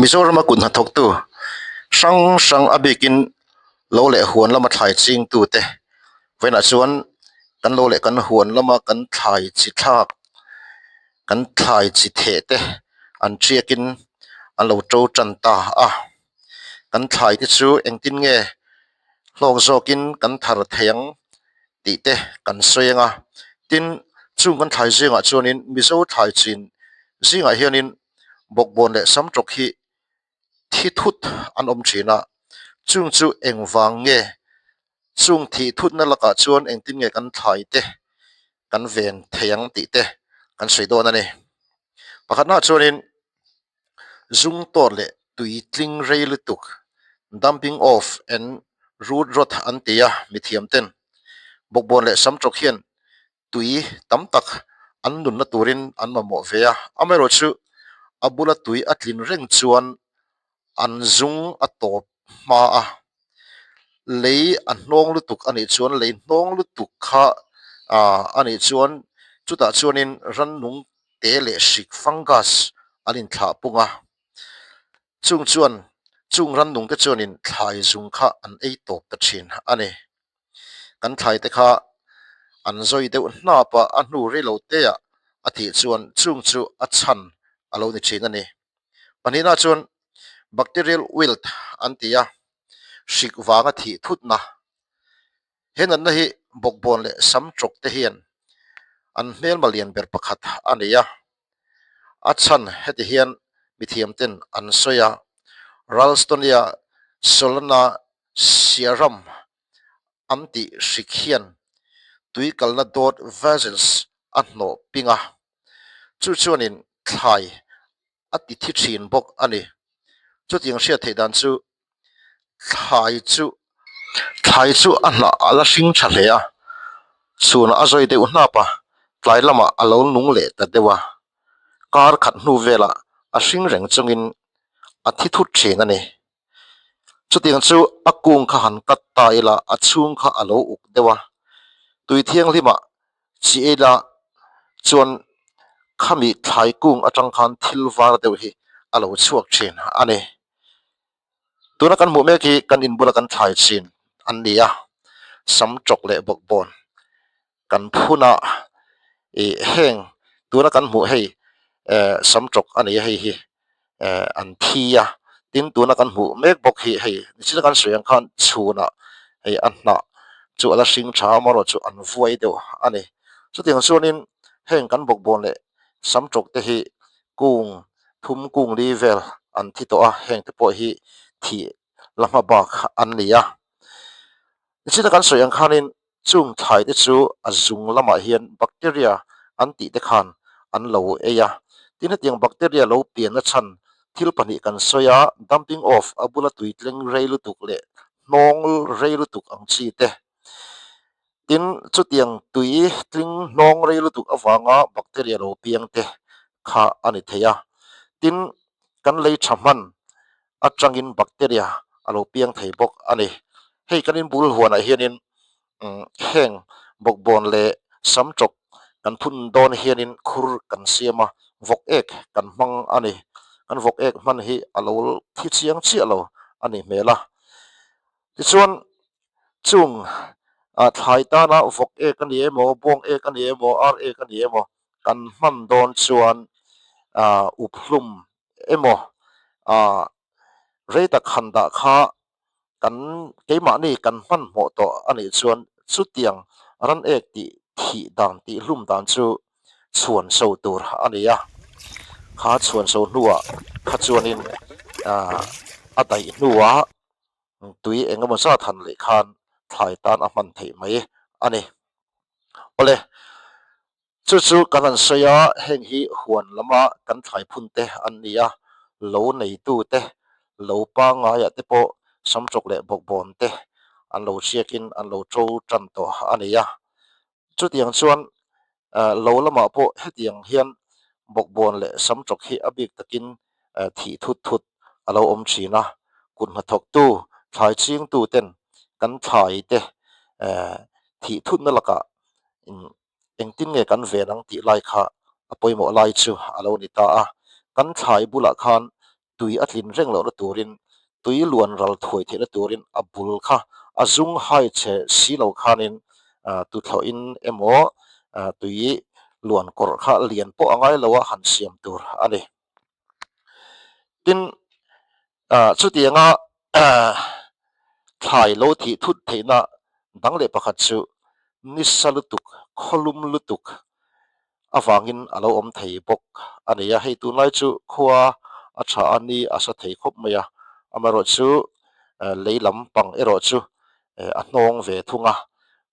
Mizorama kut hnathawktu hrang hrang a bikin lo leh huan lama thlai chingtu te vawiinah chuan kan lo leh kan huan lama kan thlai chi thlak kan thlai chi theh te an tiakin an lo to tan ta a kan thlai te chu engtin nge hlawk zawkin kan thar thei ang tih te kan sawi ang a tin chung kan thlai zingah chuanin mizo thlai chin zingah hianin bawkbawn leh samtawk hi thi thut an awm thin a chung chu engvang nge chung thih thutna lakah chuan engtin nge kan thlai te kan ven thei ang tih te kan sawi dawn a ni pakhatnaah chuanin zung tawt leh tui tling rei lutuk dumping off and root rot an ti a mithiam ten bawkbawn leh samtawk hian tui tam tak an nunna turin an mamawh ve a amaherawhchu a bula tui a tlin reng chuan an zung a tawp hma a lei a hnawng lutuk a nih chuan lei hnawng lutuk kha ah a nih chuan chutah chuanin rannung te leh hrik fungus an inthlah pung a chung chuan chung rannung te chuanin thlai zung kha an ei tawp ta thin a ni. Kan thlai te kha an zawi deuh hnap a, a hnu rei lo te ah a tih chuan chung chu a chhan a lo ni thin a ni. Pahnihna chuan bacterial wilt an ti a, hrik vanga thih thutna. He natna hi bawkbawn leh sam tawk te hian an hmelma lian ber pakhat a ni a, a chhan heti hian mithiam ten an sawi a, Ralstonia solana Siaram an tih hrik hian tui kalna dawt vessels a hnawh ping a, chu chuanin thlai a ti thi thin bawk a ni. Chutiang hriat theih dan chu thlai chu thlai chu a hnah a la hring tha hle a, chhunah a zawi deuh hnap a, tlai lamah a lo nung leh ta deuh a, kar khat hnu velah a hring reng chungin a thi thut thin a ni. Chutiang chu a kung kha han cut ta ila a chhung kha a lo uk deuh a, tui thianghlimah chi ila chuan khami thlai kung atang khan thil var deuh hi a lo chhuak thin a ni. Tuna kan hmuh mek hi kan inbula kan thlai chin an ni a, sam tawk leh bawkbawn kan phun a, ih heng tuna kan hmuh hei eh sam tawk a ni a hei hi eh an thi a tin tuna kan hmuh mek bawk hi hei nichina kan sawi ang khan chhunah hei a hnah chu a la hring tha a amaherawh chu an vuai deuh a ni chutiang chuanin heng kan bawkbawn leh sam tawk te hi kung thum kung li vel an thi tawh a heng te pawh hi thih la hma bak an ni a nichina kan sawi ang khanin Chung thlai te chu a zung lamah hian bacteria an tih te khan an lo ei a. Tin hetiang bacteria lo pianna chhan thil pahnih kan sawi a, dumping off a bula tui tleng rei lutuk leh hnawng rei lutuk ang chi te. Tin chutiang tui tling hnawng rei lutuk avanga bacteria lo piang te kha a ni thei a. Tin kan lei tha hman atangin bacteria a lo piang thei bawk a ni. Hei kan inbul huanah hianin heng bawkbawn leh sam tawk kan phun dawn hianin khur kan siam a, vawk ek kan hmang a ni. Kan vawk ek hman hi a lo thi chiang chiah lo a ni hmel a. Tichuan chung thlai tana vawk ek a ni emaw, bawng ek a ni emaw, ar ek a ni emaw kan hman dawn chuan up hlum emaw ah rei tak han dah kha kan keimahni kan hmanhmawh tawh a nih chuan chutiang ran ek tih thih dan tih hlum dan chu chhuan so tur a ni a, kha chhuan so hnuah kha chuanin ah a daih hnuah tui eng emaw zat han leh khan thlai tan a hman theih mai a ni. Awle. Chu chu kan han sawi a, heng hi huan lama kan thlai phun te an ni a, lo neitu te, lo pangaiah te pawh samtawk leh bawkbawn te an lo hriakin an lo to tan tawh a ni a. Chutiang chuan lo lamah pawh hetiang hian bawkbawn leh samtawk hi a bik takin thih thut thut a lo awm thin a, kut hnathawktu, thlai chingtu ten kan thlai te thih thutna lakah Engtin nge kan ven ang tih lai kha a pawimawh lai chu a lo ni ta a. Kan thlai bulah khan Tui a tlin reng lohna turin, tui luan ral thuai theihna turin a bul kha a zung hai che si lo khanin tuthlawhin emaw tui luan kawrh kha lian pawh a ngai lo a han siam tur a ni. Tin, chutianga thlai lo thih thut theihna dang leh pakhat chu nisa lutuk, khawlum lutuk avangin a lo awm thei bawk a ni a. Hei tunlai chu khua a tha a ni a sa thei khawp mai a, amaherawhchu lei lam pang erawh chu a hnawng ve thung a,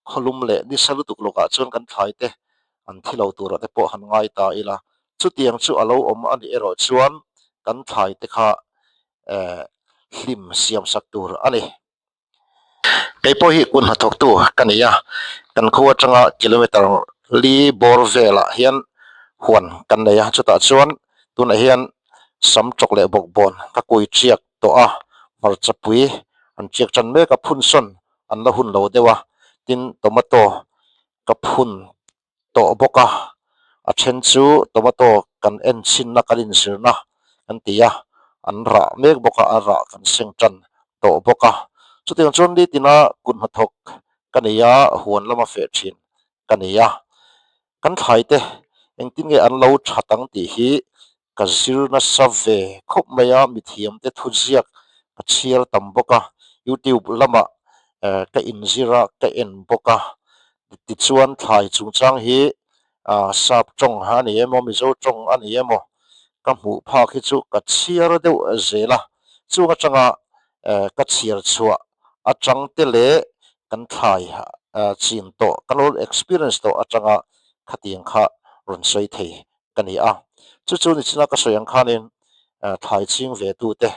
khawlum leh nisa lutuk lawkah chuan kan thlai te an thi lo turah te pawh han ngai ta ila, chutiang chu a lo awm a nih erawh chuan kan thlai te kha hlim siam sak tur a ni. Kei pawh hi kut hnathawktu ka nei a, kan khua atanga kilometer li bawr velah hian huan kan nei a, chutah chuan tunah hian sam tawk leh bawkbawn ka kui chiak tawh a, hmarchapui an chiak tan mek a, phun sawn an la hun lo deuh a, tin tomato ka phun tawh bawk a, a then chu tomato kan en chhinna kan inzirna kan ti a, an rah mek bawk a, a rah kan seng tan tawh bawk a, chutiang chuan nitina kut hnathawk ka nei a, huan lama feh thin ka nei a, kan thlai te engtin nge an lo that ang tih hi ka zir nasa ve khawp mai a, mithiam te thuziak ka chhiar tam bawk a, youtube lamah ka inzir a, ka en bawk a, tichuan thlai chungchang hi sap tawng a ni emaw Mizo tawng a ni emaw ka hmuh phak hi chu ka chhiar deuh zel a, chung atanga ka chhiar chhuah atang te leh kan thlai chin tawh kan lo experience tawh atanga khatiang kha rawn sawi thei ka ni a, chu chu nichina ka sawi ang khanin thlai ching ve tu te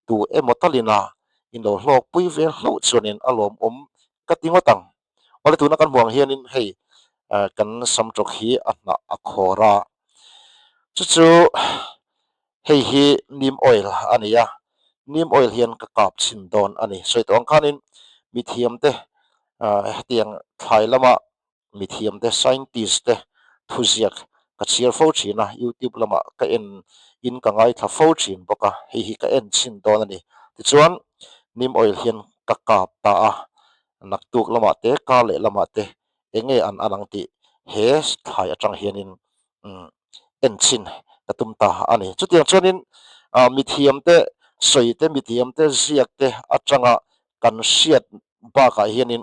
tu emaw talina in lo hlawk pui ve hlauh chuanin a lawmawm ka ti ngawt ang. Awle tuna kan hmuh ang hianin hei kan sam tawk hi a hnah a khawr a, chu chu hei hi neem oil a ni a, neem oil hian ka kap chhin dawn a ni. Sawi tawh ang khanin mithiam te hetiang thlai lama mithiam te scientist te thuziak ka chhiar fo thin a, youtube lamah ka en in ka ngaithla fo thin bawk a, hei hi ka en chhin dawn a ni. Tichuan neem oil hian ka kap ta a, naktuk lamah te kar leh lamah te eng nge an an ang tih he thlai atang hianin umm en chhin ka tum ta a ni. Chutiang chuanin ah mithiam te sawi te mithiam te ziak te atanga kan hriat bakah hianin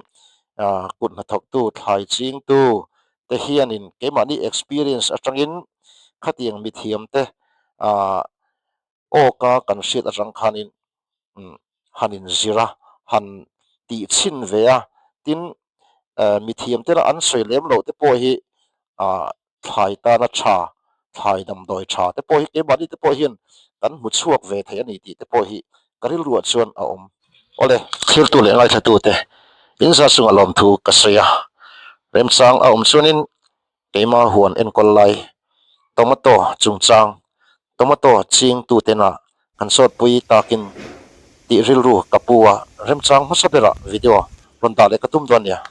ah kut hnathawktu thlai chingtu te hianin keimahni experience atangin khatiang mithiam te ah awka kan hriat atang khanin umm han inzir a, han tih chhin ve a, tin eh mithiam tena an sawi lem loh te pawh hi ah thlai tana tha, thlai damdawi tha te pawh hi keimahni te pawh hian kan hmu chhuak ve thei a ni tih te pawh hi ka rilruah chuan a awm. Awle, thiltu leh ngaithla te inzah chunga lawmthu ka sawi a, remchang a awm chuanin keima huan enkawl lai tomato chungchang tomato ching tutena kan sawtpui takin tih rilru ka pu a, remchang hmasa berah video rawn dah leh ka tum dawn nia.